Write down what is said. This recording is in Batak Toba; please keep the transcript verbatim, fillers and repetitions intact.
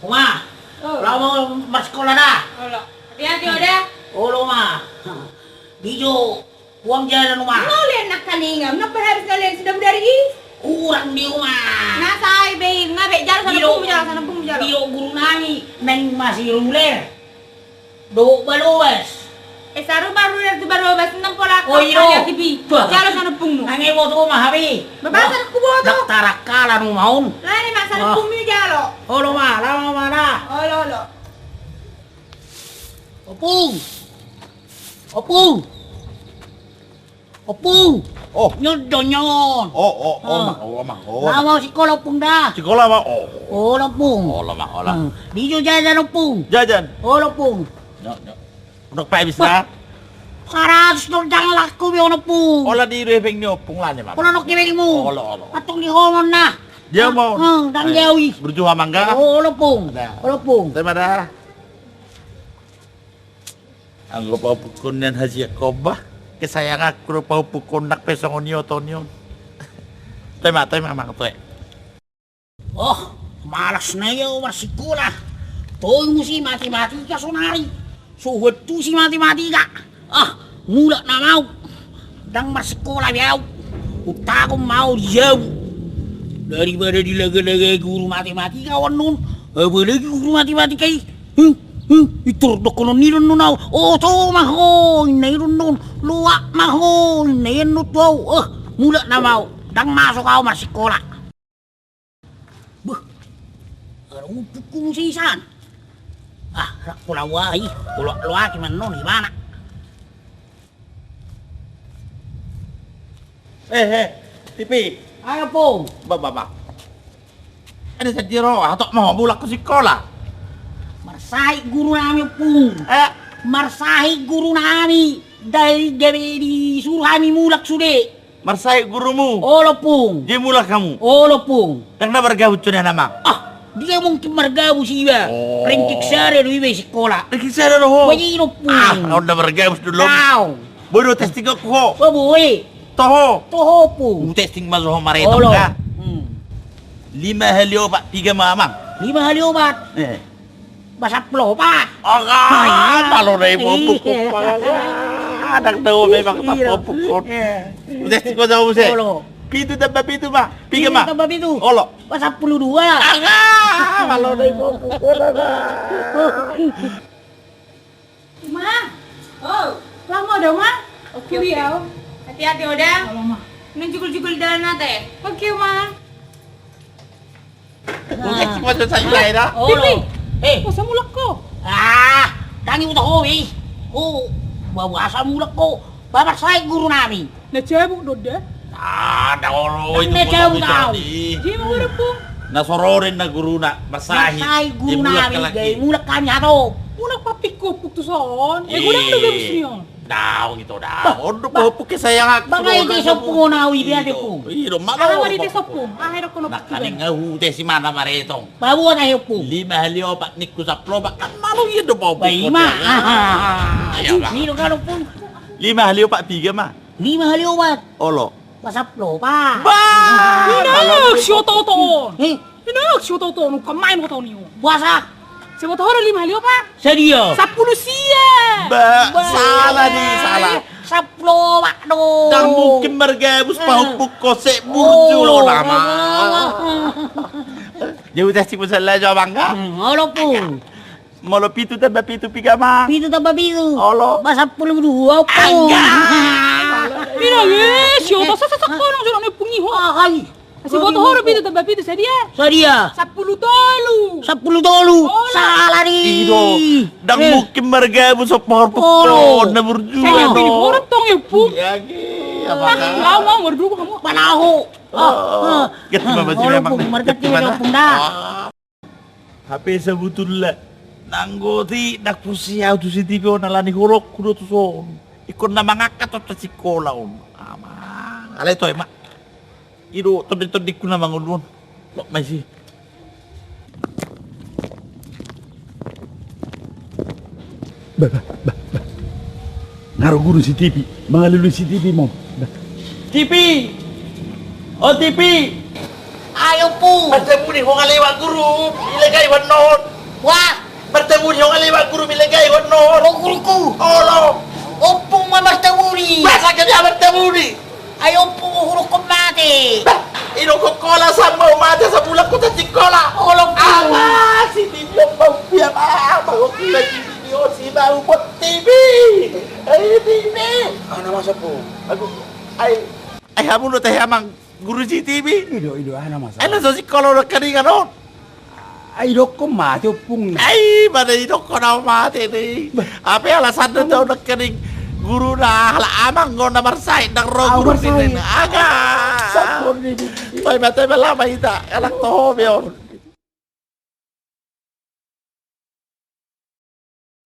Oma, laho ma marsikola da. Olo. Hati-hati, Oda. Olo ma. Di jo, huang jalan, Oma. Nolai nangkaningan, napa habis nolai sudah dari i? Kurang di, Oma. Na sai be, nga be jalo sana pung jalo, sana pung jalo. Di jo guru nami, naeng masiruler. Dohot balobas. Eh, saru baru tu balobas, nang pola. Oh, iyo. Jalo sana pungmu. Nang ebo tu ma habi. Bapak sana kuboto. Dak tarakkalan ma on. Lani ma sana pungmu jalo. Olo ma, laho ma da. Olo, olo. Opung. Opung. Opung. Oh. Nyon do nyon. Oh, oh, oh, Mang, oh, Mang, oh. Laho ma sikola, Opung, da. Sikola, Mang, oh. Olo, Opung. Olo, Mang, olo. Di jo jajan, Opung. Jajan. Olo, Opung. Nyo, nyo. Unang paebis da. Saratus do ndang laho be on, Opung. Olo, di do hepeng ni Opung, lani ma. Olo, nang hepengmu. Olo, olo. Antong di ho ma on na. Dia ma on. Ndang jawi. Burju, Amang, ga? Olo, Opung. Olo, Opung. Tema da. Anggo pahompungkon nian hasian ho bah, kesayanganku do pahompungkon nang pe songon i oto ni on. Toe ma, toe ma, Amang, toe. Oh, malas na i au marsikola. Toe muse matematika sonari. So huantusi matematika. Ah, mulak nama au. Ndang marsikola be au. Untagon ma au di jabu. Daripada dilagalagai guru matematika on, apalagi guru matematika i. Huh, huh, pintor dohonon ni do annon au. Oto ma ho, inna i do annon. Loak ma ho, inna i annon tu au. Eh, mulak nama au. Ndang masuk au marsikola. Beh, adong ompungku muse i san. Ah, rap pola uahi, loak-loaki ma annon ibana. Eh, eh, Tipi. Ayo, Pung. Bah, bah, bah. Ane sadia ro, hatop ma ho mulak tu sikola. Marsahit guru nami, Pung. Eh? Marsahit guru nami. Dari gabe disuru hami mulak sude. Marsahit gurumu? Olo, Pung. Dia mulak hamu? Olo, Pung. Ndang na margabus tu na nama? Ah, dia mungkin margabus iba. Oh. Rengkek sada do iba i sikola. Rengkek sada do ho? Bah, i do, Pung. Ah, on na margabus do lom. Boi do testing ho? Bah, boi. Toho? Toho, Pung. Hutesting ma jo ho maretong, olo. Hmm. Lima hali opat, piga ma, Amang? Lima hali opat. Eh. Bah, sampulu opat. Aga, malo na i, Pung. Anak do memang, Pung. Hutesting ma jo ho muse. Olo. Pitu tambah pitu, Bah. Piga ma? Pitu tambah pitu. Olo. Bah, sampulu dua. Aga, malo na i, Pung. Uma. Oh. Laho ma, Oda, Uma. Oke, oke. Hati-hati, Oda. Olo, Uma. Nang jugul-jugul dalan ate. Oke, Uma. Oke, cuma selesai da. Olo. Pipi. Eh. Masa mulak ho? Ah, ndang i huboto ho be. Oh, bah, masa mulak ho. Bah, marsahit guru nami. Na cabut do da? Ah, ndang olo, itu na cabut au. Dia ma guru, Pung. Na sororen na guruna, marsahit. Marsahit guru nami, gabe mulak hami hatop. Mulak patik kopuk tu son. Eh, godang do gabus ni on. Daong ito, daong. On do pahompung kesayanganku. Bah, nga ite sompung on au, ibe ate, Pung. Ito, mana ma ite sompung? Ah, edo kono. Nangkaning nga hutesi ma na maretong. Bah, boa tahe, Pung. Lima hali opat ningku sampulu opat, kan malo i do pahompung. Bah, i ma. Aha. Ni do kalo, Pung. Lima hali opat piga ma? Lima hali opat. Olo. Bah, sampulu opat. Bah! Ina, si oto-oto on. Eh? Ina, si oto-oto on, uka main oto ni on. Boasa? Siboto ho do lima hali opat? Sadia? Sampulu sia. Bah, salah ni, salah. Sampulu opat do. Ndang mungkin margabus pahompungkon, se burju nama. Jadi tes tipu salah jo, Amang, ga? Hmm, olo, Pung. Molo pitu tambah pitu piga ma? Pitu tambah pitu. Olo. Bah, sampulu dua, Pung. Angga. Ina, eh, si oto, sa, sa, sa, kono, jono, ne, Pung, i ho. Ah, hai. Siboto ho do pitu tambah pitu, sadia? Sadia? Sampulu tolu. Sampulu tolu. Olo. Salah ni. Ido. Ndang mungkin margabus pahompungkon, na burju nama. Saya pilih orang tong ya, Pung. Iya, iya. Apa? Mau, mau, merdu, kamu. Panahu. Ah, ah. Ganti ma baju memang. Olo, Pung, marganti ma, Pung, da. Hape sabutulna, nanggo ti ndang pusi au tu si Tipi on, alani holongku do tu son. Ingkon na mangangkat on tu sikola on. Amang, alai toe ma. Ido tondi-tondingku na mangolu on. Lok ma isi. Bah, bah, bah, bah. Nga ro guru si Tipi, mangalului si Tipi ma on. Bah. Tipi! O Tipi! Ayo, Pung. Masa muni ho nga lewat guru, ilegai wan non. Wah! Martabuni ho, ale, Amang Guru, milegai ho annon. O guruku. Olo. Ompung ma martabuni. Bah, sakit ya martabuni. Ai ompung, hudokkon mate. Bah, idokkon hola, sampe mate, sabulan hucantik hola. Olo, Guru. Ama, si Timi on, bau pia ma, bau pia si Timi on, si bau pot Timi. Ai Timi. Aha na masa, Ompung? Aduh, ai. Ai hamu do tahe, Amang Guru, si Timi? I do, i do, aha na masa? Ai na so sikola nangkiningan on. Ai idokkon mate ompungna. Ai, pada idokkon au mate do i. Bah. Hape alasanna do au nangkining guruna, ala amang do na marsahit, ndang ro guru marsahit. Pinena. Aga. Sampur di. Bah, mate ma lama hita, anak toho be on.